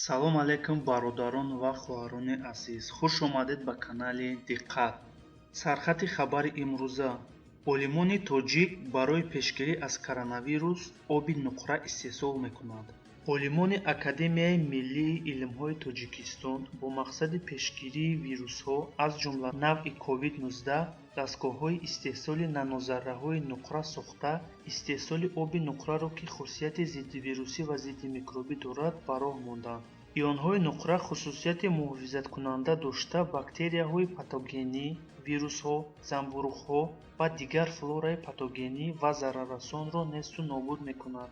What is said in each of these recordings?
Салом алейкум, бародарон ва хоҳарони азиз, хуш омадед ба канали Диққат. Сархати хабари имрӯза: олимони тоҷик барои пешгирӣ аз коронавирус оби нуқра истеҳсол мекунанд. Олимони Академияи миллии илмҳои Тоҷикистон бо мақсади пешгирии вирусҳо, аз ҷумла навъи COVID-19, дастгоҳҳои истеҳсоли нанозарраҳои нуқра сохта, истеҳсоли оби нуқраро, ки хусусияти зиддивирусӣ ва зиддимикробӣ дорад, ба роҳ монданд. Ионҳои нуқра хусусияти муҳофизаткунанда дошта, бактерияҳои патогенӣ, вирусҳо, занбӯруғҳо ва дигар флораи патогенӣ ва зараррасонро несту нобуд мекунад.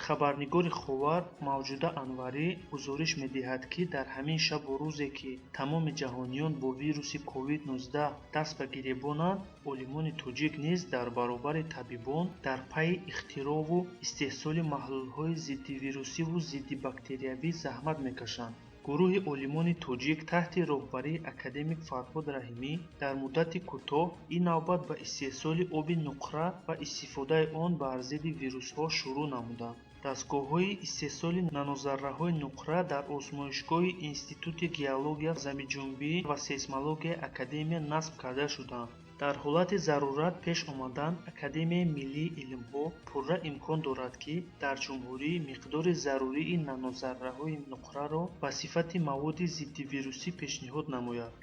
Хабарнигори «Ховар» Мавҷуда Анварӣ гузориш медиҳад, ки дар ҳамин шабу рӯзе, ки тамоми ҷаҳониён бо вируси COVID-19 даст ба гиребонанд, олимони тоҷик низ дар баробари табибон дар пайи ихтироъву истеҳсоли маҳлулҳои зиддивирусиву зиддибактериявӣ заҳмат мекашанд. Гурӯҳи олимони тоҷик таҳти роҳбарии академик Фарҳод Раҳимӣ дар муддати кӯтоҳ ин навбат ба истеҳсоли оби нуқра ва истифодаи он бар зидди вирусҳо шурӯъ намуданд. Дастгоҳҳои истеҳсоли нанозарраҳои нуқра дар озмоишгоҳи Институти геология, заминҷунбӣ ва сейсмологияи Академия насб карда шуданд. Дар ҳолати зарурат пеш омадан Академияи миллии илмҳо пурра имкон дорад, ки дар ҷумҳурӣ миқдори зарурии нанозарраҳои нуқраро ба сифати маводи зиддивирусӣ пешниҳод намояд.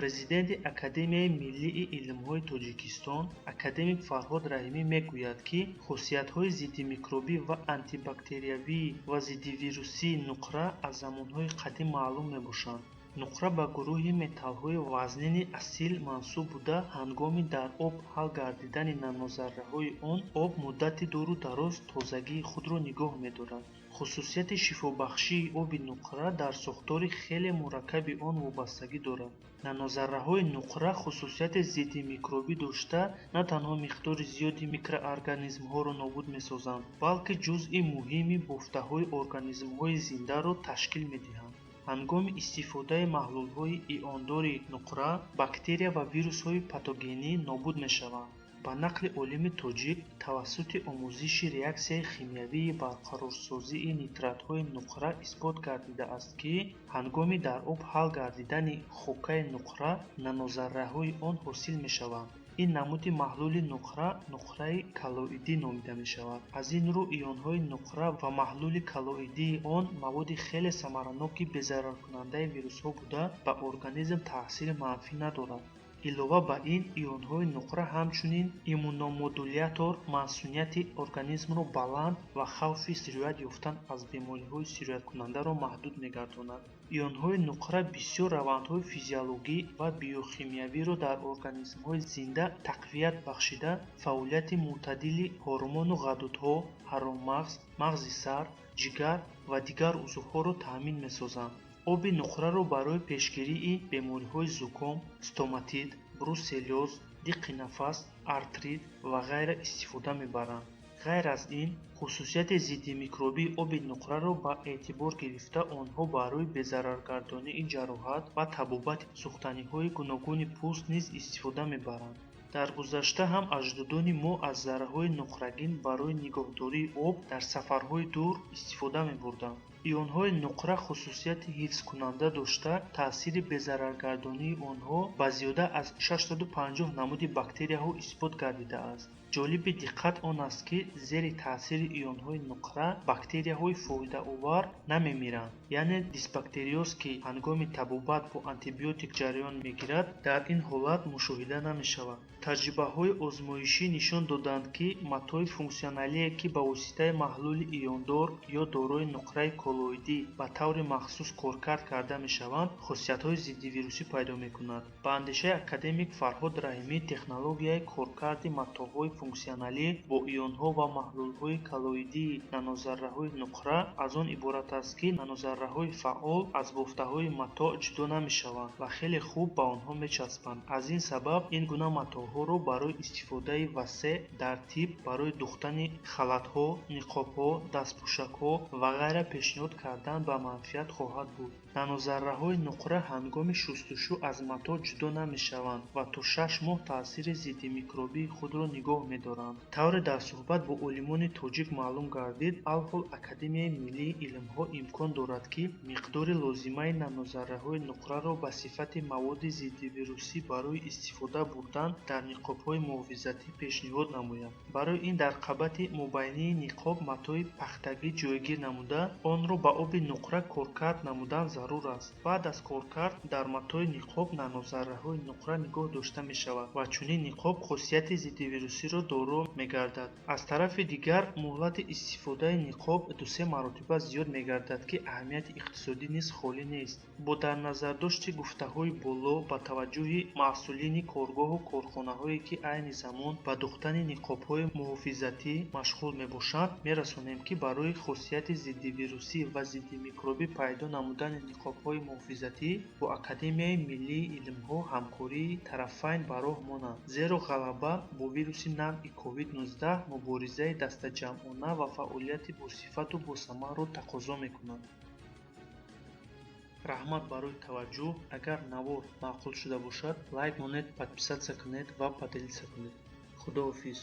Президенти Академияи миллии илмҳои Тоҷикистон академик Фарҳод Раҳимӣ мегӯяд, ки хусусиятҳои зиддимикробӣ ва антибактериявӣ ва зиддивирусии нуқра аз замонҳои қадим маълум мебошанд. Нуқра ба гурӯҳи металлҳои вазнини асил мансуб буда, ҳангоми дар об ҳал гардидани нанозарраҳои он об муддати дуру дароз тозагии худро нигоҳ медорад. Хусусияти шифобахшии оби нуқра дар сохтори хеле мураккаби он вобастагӣ дорад. Нанозарраҳои нуқра хусусияти зиддимикробӣ дошта, на танҳо миқдори зиёди микроорганизмҳоро нобуд месозанд, балки ҷузъи муҳими бофтаҳои организмҳои зиндаро ташкил медиҳанд. Ҳангоми истифодаи маҳлулҳои иондори нуқра бактерия ва вирусҳои патогенӣ нобуд мешаванд. Ба нақли олими тоҷик, тавассути омӯзиши реаксияи химиявии барқарорсозии нитратҳои нуқра исбот гардидааст, ки ҳангоми дар об ҳал гардидани хокаи нуқра нанозарраҳои он ҳосил мешаванд. Ин намуди маҳлули нуқра нуқраи коллоидӣ номида мешавад. Аз ин рӯ ионҳои нуқра ва маҳлули коллоидии он маводи хеле самараноки безараркунандаи вирусҳо буда, ба организм таъсири манфӣ надорад. Илова ба ин, ионҳои нуқра ҳамчунин иммуномодулятор масунияти организмро баланд ва хавфи сироят ёфтан аз бемориҳои сирояткунандаро маҳдуд мегардонад. Ионҳои нуқра бисёр равандҳои физиологӣ ва биохимиявиро дар организмҳои зинда тақвият бахшида, фаъолияти мӯътадили ҳормону ғадудҳо, ҳароммағз, мағзи сар, ҷигар ва дигар узвҳоро таъмин месозанд. Оби нуқраро барои пешгирии бемориҳои зуком, стоматит, бруселлёз, диққи нафас, артрит ва ғайра истифода мебаранд. Ғайр аз ин, хусусияти зиддимикробии оби нуқраро ба эътибор гирифта, онҳо барои безараргардонии ҷароҳат ва табобати сӯхтаниҳои гуногуни пӯст низ истифода мебаранд. Дар гузашта ҳам аҷдодони мо аз зарраҳои нуқрагин барои нигоҳдории об дар сафарҳои дур истифода мебурданд. Ионҳои нуқра хусусияти ҳифзкунанда дошта, таъсири безараргардонии онҳо ба зиёда аз 650 намуди бактерияҳо исбот гардидааст. Ҷолиби диққат он аст, ки зери таъсири ионҳои нуқра бактерияҳои фоидаовар намемиранд, яъне дисбактериоз, ки ҳангоми табобат бо антибиотик ҷараён мегирад, дар ин ҳолат мушоҳида намешавад. Таҷрибаҳои озмоишӣ нишон доданд, ки матои функсионалие, ки ба воситаи маҳлули иондор ё дорои нуқраи коллоидӣ ба таври махсус коркард карда мешаванд, хосиятҳои зиддивирусӣ пайдо мекунанд. Ба андешаи академик Фарҳод Раҳимӣ, технологияи коркарди матоъҳои функсионалӣ бо ионҳо ва маҳлулҳои коллоидии нанозарраҳои нуқра аз он иборат аст, ки нанозарраҳои фаъол аз бофтаҳои матоъ ҷудо намешаванд ва хеле хуб ба онҳо мечаспанд. Аз ин сабаб ин гуна матоъҳоро барои истифодаи васеъ дар тиб, барои духтани халатҳо, ниқобҳо, дастпӯшакҳо ва ғайра пешниҳод кардан ба манфиат хоҳад буд. Нанозарраҳои нуқра ҳангоми шустушӯ аз матоъ ҷудо намешаванд ва то 6 моҳ таъсири зиддимикробии худро нигоҳ медоранд. медоранд. Тавре дар суҳбат бо олимони тоҷик маълум гардид, алҳол Академияи миллии илмҳо имкон дорад, ки миқдори лозимаи нанозарраҳои нуқраро ба сифати маводи зиддивирусӣ барои истифода бурдан дар ниқобҳои муҳофизатӣ пешниҳод намояд. Барои ин дар қабати мобайнии ниқоб матои пахтагӣ ҷойгир намуда, онро ба оби нуқра коркард намудан зарур аст. Баъд аз коркард дар матои ниқоб нанозарраҳои нуқра нигоҳ дошта мешавад ва чунин ниқоб хосияти зиддивирусиро доро мегардад. Аз тарафи дигар, муҳлати истифодаи ниқоб ду-се маротиба зиёд мегардад, ки аҳамияти иқтисодӣ низ холӣ нест. Бо дарназардошти гуфтаҳои боло, ба таваҷҷӯҳи масъулини коргоҳу корхонаҳое, ки айни замон ба духтани ниқобҳои муҳофизатӣ машғул мебошанд, мерасонем, ки барои хосияти зиддивирусӣ ва зиддимикробӣ пайдо намудани ниқобҳои муҳофизатӣ бо Академияи миллии илмҳо ҳамкории тарафайн ба роҳ монанд, зеро ғалаба бо вируси навъи COVID-19 муборизаи дастаҷамъона ва фаъолияти босифату босамарро тақозо мекунад. Раҳмат барои таваҷҷӯҳ. Агар навор маъқул шуда бошад, лайк монед, подписаться кунед ва поделиться кунед. Худоҳофиз.